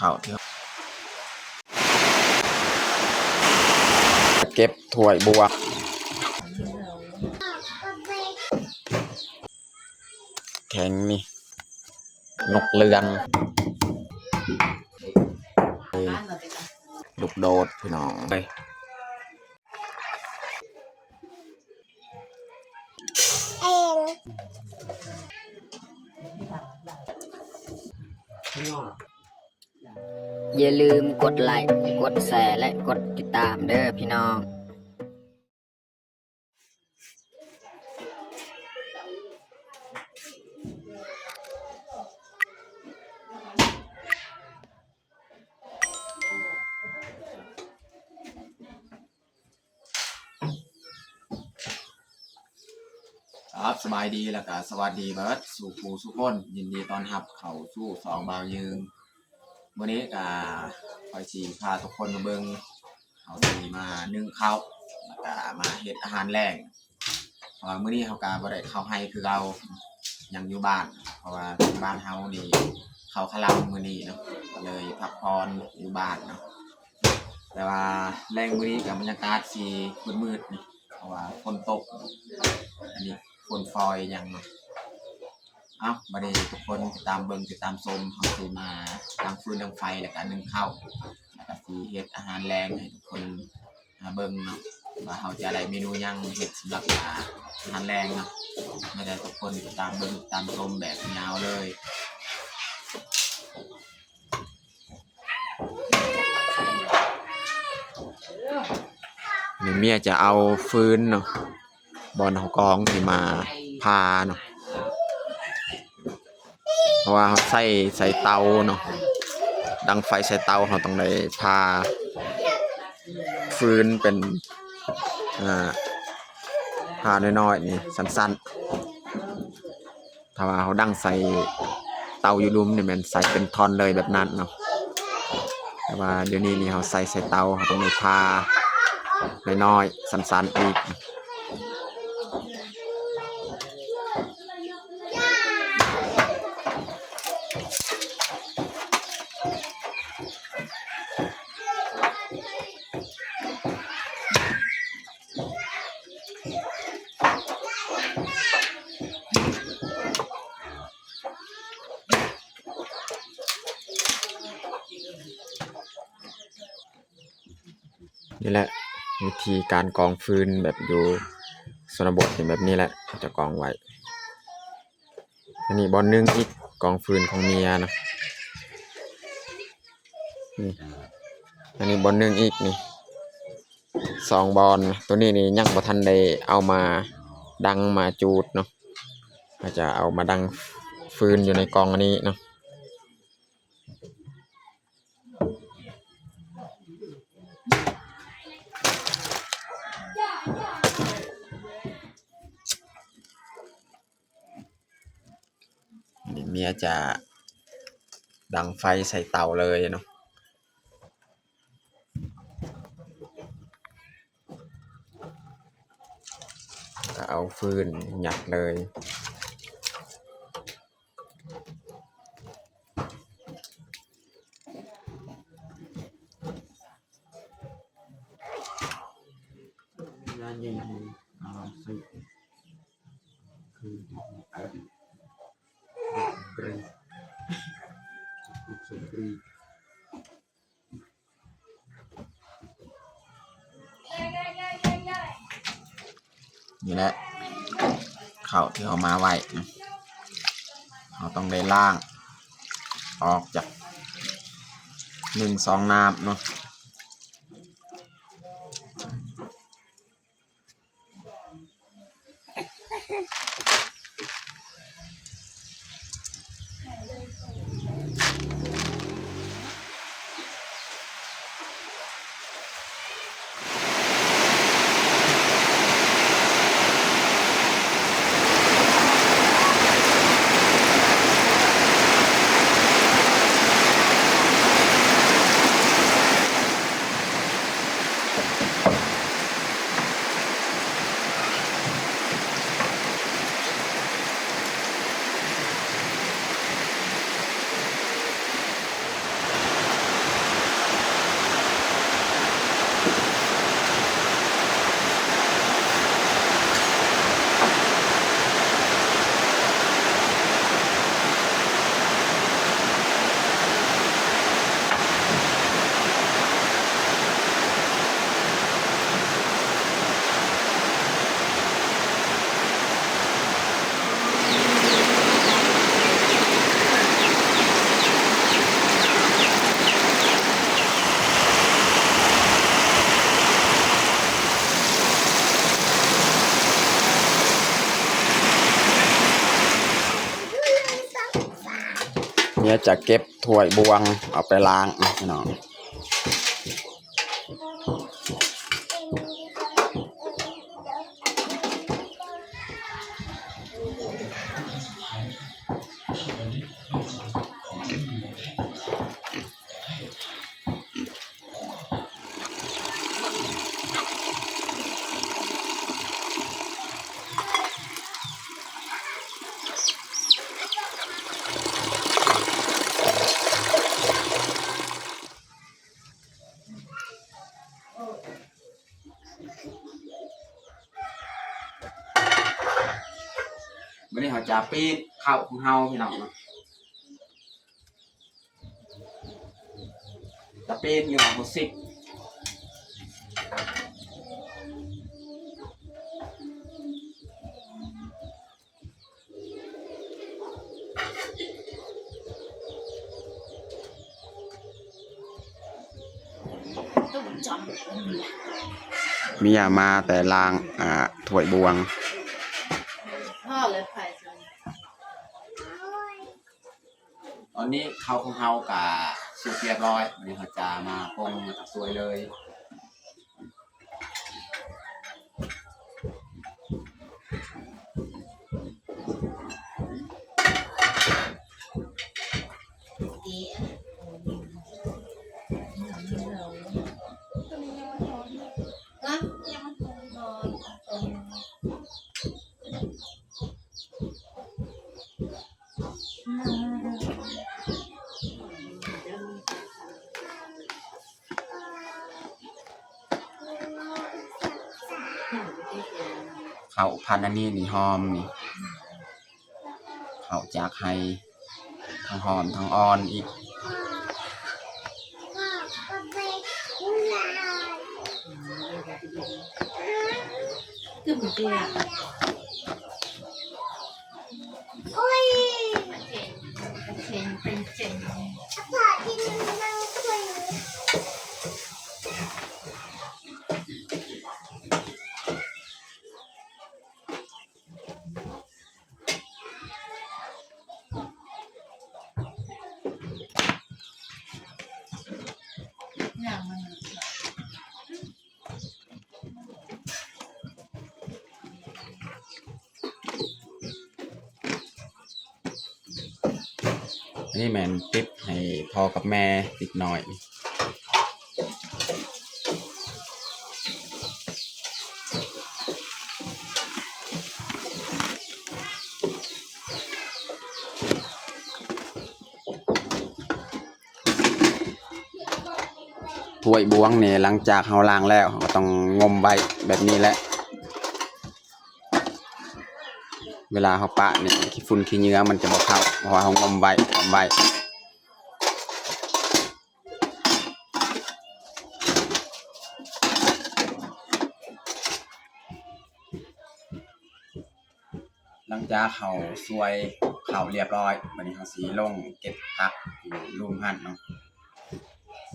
ເຂົ້າທີ່ ເກັບຖ້ວຍບວກ ແຂງນີ້ ນົກເຫຼືອງ ເອີ ລູກໂດດ ພີ່ນ້ອງເອີຍ. ຢ່າລືມກົດໄລ້ ກົດແຊ ແລະ ກົດຕິດຕາມເດີພີ່ນ້ອງ. ຄັບ ສະບາຍດີ ແລ້ວກະສະຫວັດດີເບິດສູ່ຜູ້ສູ່ຄົນ, ຍິນດີຕ້ອນຮັບເຂົ້າສູ່ຊ່ອງບ່າວຍືງ. ມື້ນີ້ກະຂ້ອຍຊິພາທຸກຄົນມາເບິ່ງ ເຮົາຊິມາໜຶ້ງເຂົ້າ ແລ້ວກະມາເຮັດອາຫານແລງ. ເພາະວ່າມື້ນີ້ເຮົາກະບໍ່ໄດ້ເຂົ້າໄຮ່ຄືເກົ່າ, ຍັງຢູ່ບ້ານ ເພາະວ່າທາງບ້ານເຮົານີ້ເຂົ້າຄະລຳມື້ນີ້ເນາະ ກະເລີຍພັກຜ່ອນຢູ່ບ້ານເນາະ. ແຕ່ວ່າແລງມື້ນີ້ກະບັນຍາກາດຊິມືດໆ ເພາະວ່າຝົນຕົກ ອັນນີ້ຝົນຝອຍຫຍັງເນາະ. ເອົ້າ ບັດນີ້ທຸກຄົນຕິດຕາມເບິ່ງ ຕິດຕາມຊົມ ເຮົາຊິມາດັງຟືນດັງໄຟ ແລ້ວກະໜຶ້ງເຂົ້າ ແລ້ວກະຊິເຮັດອາຫານແລງໃຫ້ທຸກຄົນ ມາເບິ່ງເນາະ ວ່າເຮົາຈະໄດ້ເມນູຫຍັງເຮັດສຳລັບອາຫານແລງເນາະ. ໃຫ້ໄດ້ທຸກຄົນຕິດຕາມເບິ່ງ ຕິດຕາມຊົມແບບຍາວເລີຍ. ນີ້ເມຍຈະເອົາຟືນເນາະ ບ່ອນເຮົາກອງນີ້ມາຜ່າເນາະ. ເພາະວ່າເຮົາໃຊ້ ໃຊ້ເຕົາເນາະ ດັງໄຟໃສ່ເຕົາ ເຮົາຕ້ອງໄດ້ຜ່າຟືນເປັນ ອ່າ ຜ່ານ້ອຍໆ ນີ້ ສັ້ນໆ. ຖ້າວ່າເຮົາດັງໃສ່ເຕົາຢູ່ລຸ່ມນີ້ ແມ່ນໃສ່ເປັນທ່ອນເລີຍແບບນັ້ນເນາະ. ແຕ່ວ່າດຽວນີ້ນີ້ເຮົາໃສ່ ໃສ່ເຕົາ ເຮົາຕ້ອງໄດ້ຜ່ານ້ອຍໆ ສັ້ນໆ ອີກ. ນີ້ແຫຼະ ວິທີການກອງຟືນແບບຢູ່ຊົນນະບົດ ເປັນແບບນີ້ແຫຼະ ເຂົາຈະກອງໄວ້. ອັນນີ້ບ່ອນໜຶ່ງອີກ ກອງຟືນຂອງເມຍນະ ນີ້ ອັນນີ້ບ່ອນໜຶ່ງອີກນີ້ ສອງບ່ອນ. ໂຕນີ້ນີ້ຍັງບໍ່ທັນໄດ້ເອົາມາດັງມາຈູດເນາະ ເຮົາຈະເອົາມາດັງຟືນຢູ່ໃນກອງອັນນີ້ເນາະ. ນີ້ເມຍຈະດັງໄຟໃສ່ເຕົາເລີຍເນາະ ກະເອົາຟືນຍັດເລີຍ. ນີ້ແຫຼະ ເຂົ້າທີ່ເຮົາມາໄວ້ ເຮົາຕ້ອງໄດ້ລ້າງອອກຈາກໜຶ່ງສອງນ້ຳເນາະ. ດຽວຈະເກັບຖ້ວຍບ່ວງເອົາໄປລ້າງເນາະພີ່ນ້ອງ. ມື້ນີ້ເຮົາຈະປີ້ງເຂົ້າຂອງເຮົາພີ່ນ້ອງເນາະ. ຕະເປນຢູ່ເຮົາຊິກ ເມຍມາແຕ່ລ້າງ ອ່າ ຖ້ວຍບ່ວງ. ພໍແລ້ວໄປ ຕອນນີ້ເຂົ້າຂອງເຮົາກະສຸກຮຽບຮ້ອຍ ບາດນີ້ເຮົາຈະມາປົງແລ້ວກະສວຍເລີຍ. ເຂົ້າພັນອັນນີ້ນີ້ຫອມນີ້ ເຂົ້າຈາກໄຮ່ ທັງຫອມທັງອ່ອນອີກ. ອັນນີ້ແມ່ນຕິບໃຫ້ພໍ່ກັບແມ່ຕິບໜ້ອຍ. ຖ້ວຍບ່ວງນີ້ ຫຼັງຈາກເຮົາລ້າງແລ້ວ ເຮົາກໍຕ້ອງງົມໄວ້ແບບນີ້ແຫຼະ. ເວລາເຮົາປະນີ້ ຂີ້ຝຸ່ນຂີ້ເຫຍື້ອມັນຈະບໍ່ເຂົ້າ ເພາະວ່າເຮົາງົມໄວ້ ຄວ່ຳໄວ້. ຫຼັງຈາກເຮົາສວຍເຂົ້າຮຽບຮ້ອຍ ບາດນີ້ເຮົາຊິລົງເກັບຜັກຢູ່ລຸ່ມຫັ້ນເນາະ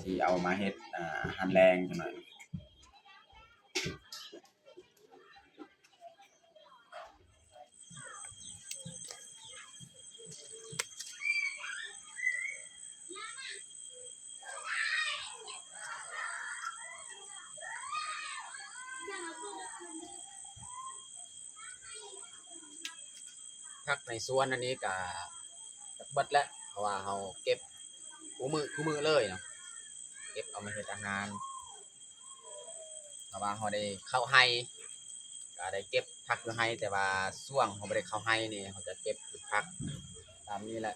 ຊິເອົາມາເຮັດ ອ່າ ອາຫານແລງຈັກໜ້ອຍ. ຜັກໃນສວນອັນນີ້ກະເບິດແລ້ວ ເພາະວ່າເຮົາເກັບຄູ່ມື້ ຄູ່ມື້ເລີຍເນາະ ເກັບເອົາມາເຮັດອາຫານ. ຖ້າວ່າເຮົາໄດ້ເຂົ້າໄຮ່ ກໍໄດ້ເກັບຜັກຢູ່ໄຮ່ ແຕ່ວ່າຊ່ວງເຮົາບໍ່ໄດ້ເຂົ້າໄຮ່ນີ້ ເຮົາຈະເກັບຜັກຕາມນີ້ແຫຼະ.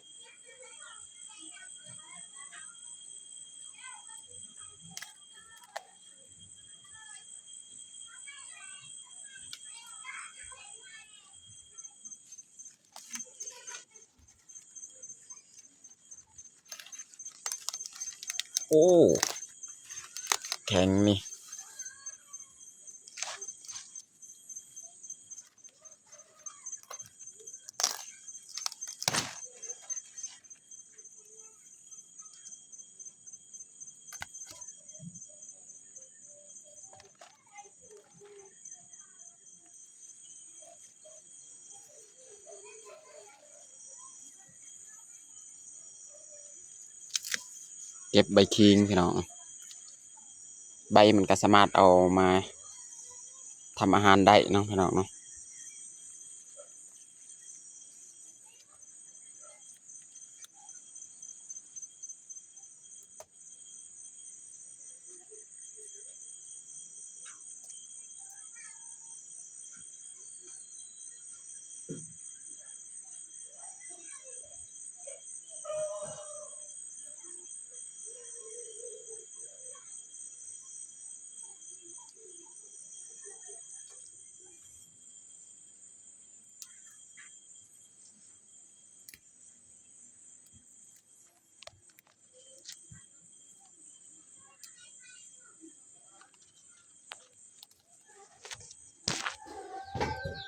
ໂອ້ ແຂງນີ້. ເ ເກັບໃບຄີງພີ່ນ້ອງ, ໃບມັນກໍສາມາດເອົາມາທຳອາຫານໄດ້ເນາະພີ່ນ້ອງເນາະ.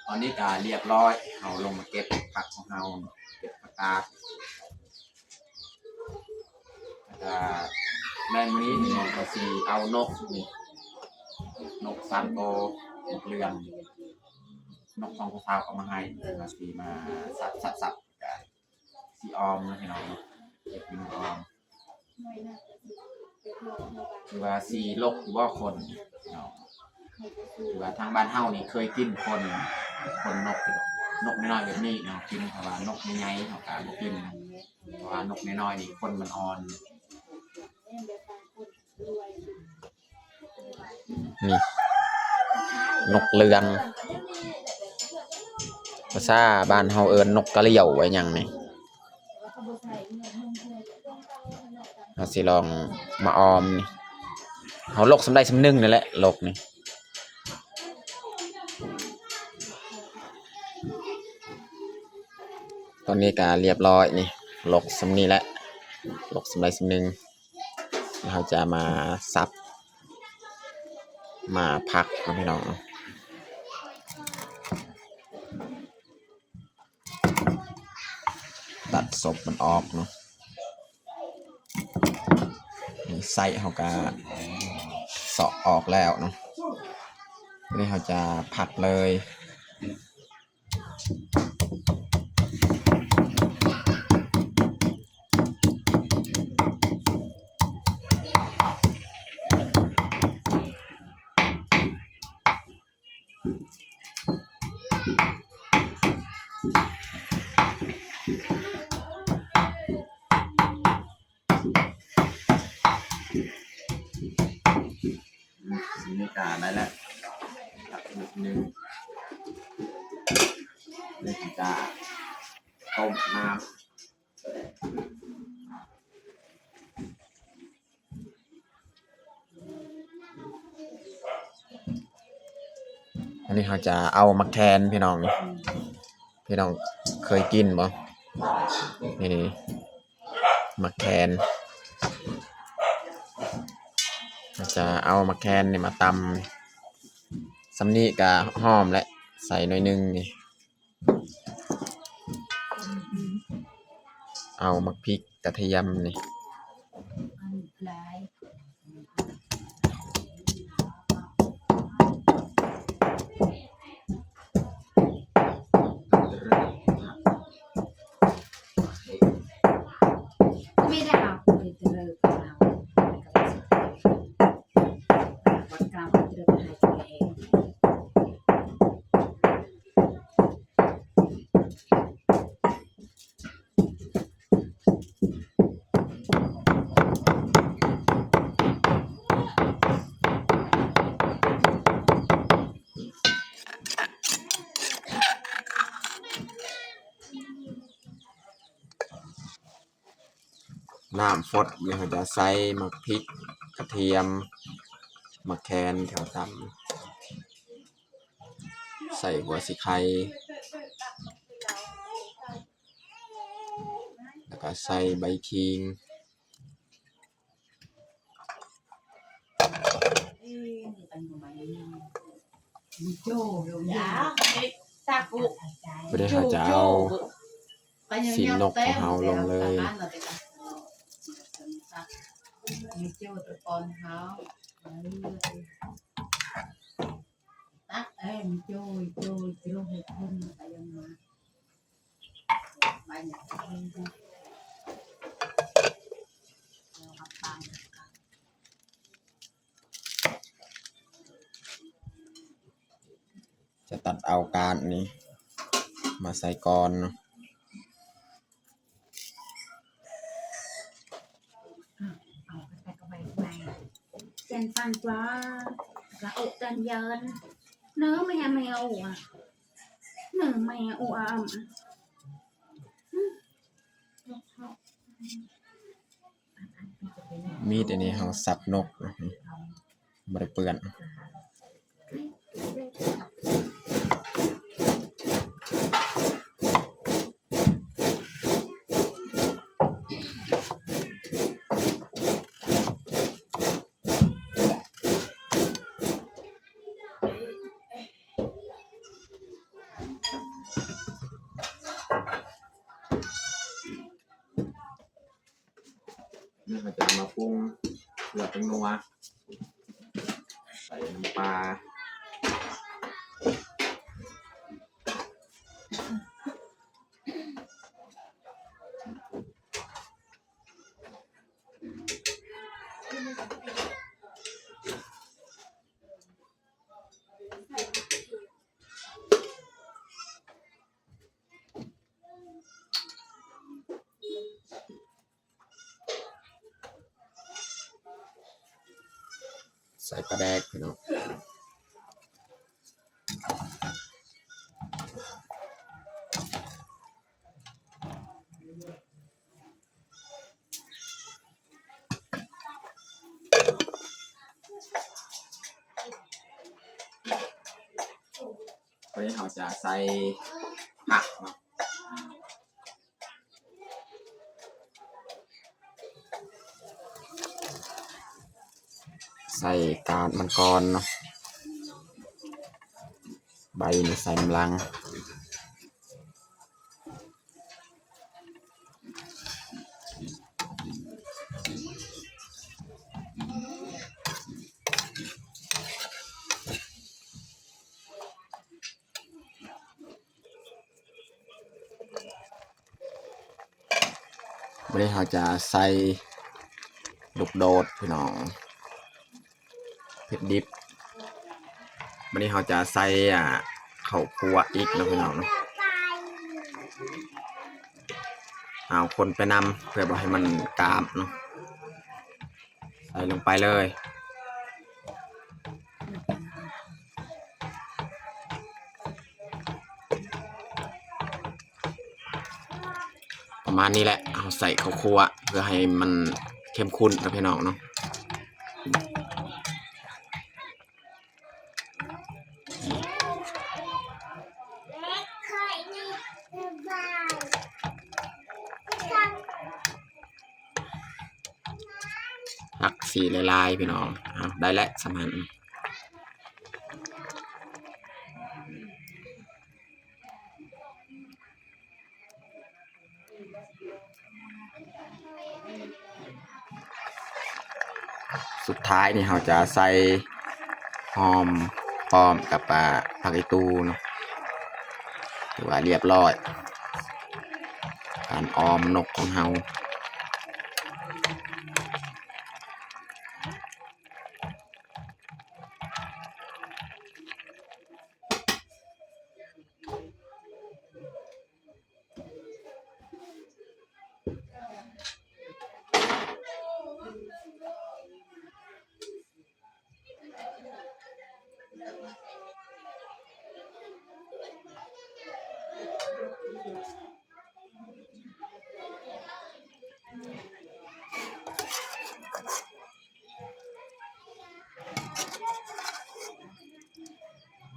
ຕອນນີ້ກໍລຽບຮ້ອຍ, ເຮົາລົງມາເກັບຜັກຂອງເຮົາ, ເກັບຜັກກາດ. ແລ້ວກໍແມ່ນມື້ນີ້ນ້ອງກໍຊິເອົານົກນີ້, ນົກສາມໂຕ, ນົກເຫຼືອງ, ນົກຂອງຜູ້ສາວເອົາມາໃຫ້, ກໍຊິມາສັບໆໆ ກໍຊິອອມເນາະພີ່ນ້ອງເນາະ, ເຮັດເມນູອອມ. ຄືວ່າຊິລົກຢູ່ບໍ່ຄົນເນາະ, ຄືວ່າທາງບ້ານເຮົານີ້ເຄີຍກິນຂົນ, ຂົນນົກ, ນົກນ້ອຍໆແບບນີ້ເນາະກິນ, ເພາະວ່ານົກໃຫຍ່ໆເຮົາກໍບໍ່ກິນ, ເພາະວ່ານົກນ້ອຍໆນີ້ຂົນມັນອ່ອນ. ນີ້ ນົກເຫຼືອງ, ພາສາບ້ານເຮົາເອີ້ນນົກກະຫຼຽວ ວ່າຫຍັງນີ້. ເຮົາຊິລອງມາອອມນີ້, ເຮົາລົກສ່ຳໃດສ່ຳໜຶ່ງນີ້ແຫຼະ, ລົກນີ້. ຕອນນີ້ກໍລຽບຮ້ອຍນີ້, ລົກສ່ຳນີ້ແຫຼະ, ລົກສ່ຳໃດສ່ຳໜຶ່ງ. ເຮົາຈະມາສັບ ມາຜັກເນາະພີ່ນ້ອງເນາະ, ຕັດສົບມັນອອກເນາະ. ນີ້ໄສ້ເຮົາກະເຊາະອອກແລ້ວເນາະ, ນີ້ເຮົາຈະຜັກເລີຍ. ນີ້ກະໄດ້ແລ້ວ ອີກໜຶ່ງ ນີ້ກະຕົ້ມນ້ຳ. ອັນນີ້ເຮົາຈະເອົາໝາກແຄນພີ່ນ້ອງ, ພີ່ນ້ອງເຄີຍກິນບໍ່? ນີ້ ໝາກແຄນ, ເຮົາຈະເອົາໝາກແຄນນີ້ມາຕຳ. ສ່ຳນີ້ກະຫອມແຫຼະ, ໃສ່ໜ້ອຍໜຶ່ງນີ້. ເອົາໝາກພິກກະທຽມນີ້ ນ້ຳຟົດ ແລ້ວເຮົາຈະໃສ່ໝາກພິກ ກະທຽມ ໝາກແຄນທີ່ເຮົາຕຳ ໃສ່ຫົວສີໄຄ ແລ້ວກະໃສ່ໃບຂີງ. ບາດນີ້ເຮົາຈະເອົາຊີ້ນນົກຂອງເຮົາລົງເລີຍ. ໃບຫຍັງ ແລ້ວເອົາປາ ຕັດເອົາກ້ານນີ້ມາໃສ່ກ່ອນເນາະ. ມີດອັນນີ້ເຮົາສັບນົກ ບໍ່ໄດ້ເປື້ອນ. ນີ້ເຮົາຈະມາປຸງເກືອ ແປ້ງນົວ ໃສ່ນ້ຳປາ. ໃສ່ປາແດກ ພີ່ນ້ອງ. ວັນນີ້ເຮົາຈະໃສ່ຜັກເນາະ ໃສ່ການມັນກ່ອນເນາະ ໃບນີ້ໃສ່ນຳຫຼັງ. ບາດນີ້ເຮົາຈະໃສ່ລູກໂດດ ພີ່ນ້ອງ ເຜັດດິບ. ບາດນີ້ເຮົາຈະໃສ່ ອ່າ ເຂົ້າຂົ້ວອີກເນາະ ພີ່ນ້ອງເນາະ. ເອົາຄົນໄປນຳ ເພື່ອບໍ່ໃຫ້ມັນກາບເນາະ. ໃສ່ລົງໄປເລີຍ ປະມານນີ້ແຫຼະ. ເຮົາໃສ່ເຂົ້າຂົ້ວເພື່ອໃຫ້ມັນເຂັ້ມຂຸ້ນເນາະ ພີ່ນ້ອງເນາະ. ຜັກສີຫຼາຍໆ ພີ່ນ້ອງ. ເອົາ ໄດ້ແລ້ວ ສ່ຳນັ້ນ. ສຸດທ້າຍນີ້ເຮົາຈະໃສ່ຫອມປ້ອມກັບ ອ່າ ຜັກອີຕູ່ເນາະ. ຖືວ່າລຽບຮ້ອຍ ການອອມນົກຂອງເຮົາ.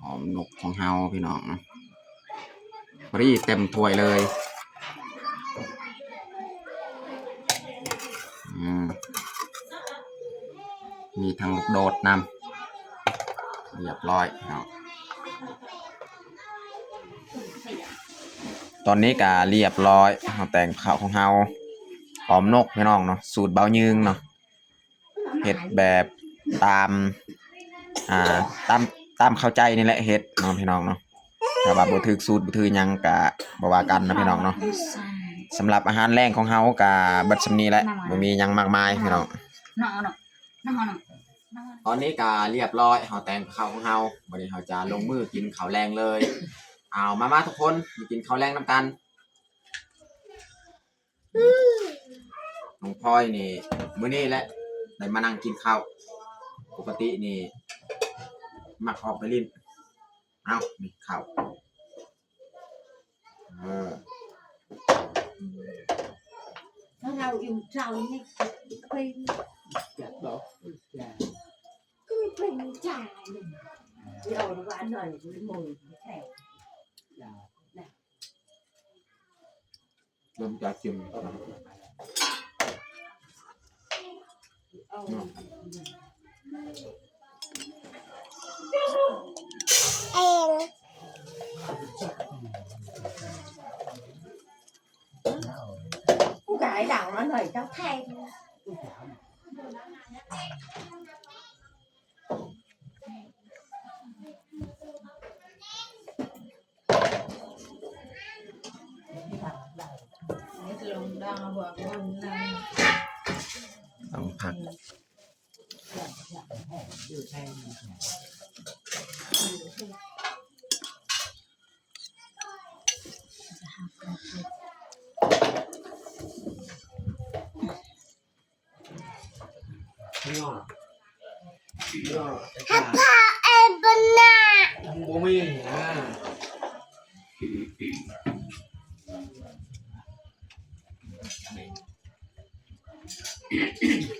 ຫອມນົກຂອງເຮົາ ພີ່ນ້ອງ ພໍດີເຕັມຖ້ວຍເລີຍ. ອືມ ມີທັງລູກໂດດນຳ ລຽບຮ້ອຍເນາະ. ຕອນນີ້ກະລຽບຮ້ອຍ ເຮົາແຕ່ງເຂົ້າຂອງເຮົາ ອອມນົກ ພີ່ນ້ອງເນາະ ສູດເບົາຍືງເນາະ. ເຮັດແບບຕາມ ອ່າ ຕາມ ຕາມເຂົ້າໃຈນີ້ແຫຼະເຮັດເນາະ ພີ່ນ້ອງເນາະ. ຖ້າວ່າບໍ່ຖືກສູດ ບໍ່ຖືກຫຍັງກະບໍ່ວ່າກັນເນາະ ພີ່ນ້ອງເນາະ. ສຳລັບອາຫານແລງຂອງເຮົາກະເບິດສ່ຳນີ້ແຫຼະ ບໍ່ມີຫຍັງມາກມາຍ ພີ່ນ້ອງ. ຕອນນີ້ກະລຽບລ້ອຍ ເຮົາແຕ່ງເຂົ້າຂອງເຮົາ ບັດນີ້ເຮົາຈະລົງມືກິນເຂົ້າແລງເລີຍ. ເອົາ ມາ ມາທຸກຄົນ ມາກິນເຂົ້າແລງນຳກັນ. ນ້ອງພອຍນີ້ ມື້ນີ້ແຫຼະໄດ້ມານັ່ງກິນເຂົ້າ ປົກກະຕິນີ້ມັກອອກໄປຫຼິ້ນ. ເອົາ ນີ້ເຂົ້າ ເອີ ຖ້າເຮົາອີ່ມເຈົ້ານີ້ເປັນ ຄືເປັນຈານ ເອົາວ່າໜ້ອຍ ມື້ແທ້ ເລີ່ມຈາກກິນ ເນາະ ເອງ ກາຍດັງມາໜ້ອຍເຈົ້າແທ້. ຕ້ອງພັກ. ຮັບພາເອງບໍ່ນະ ບໍ່ມີນະ. ເ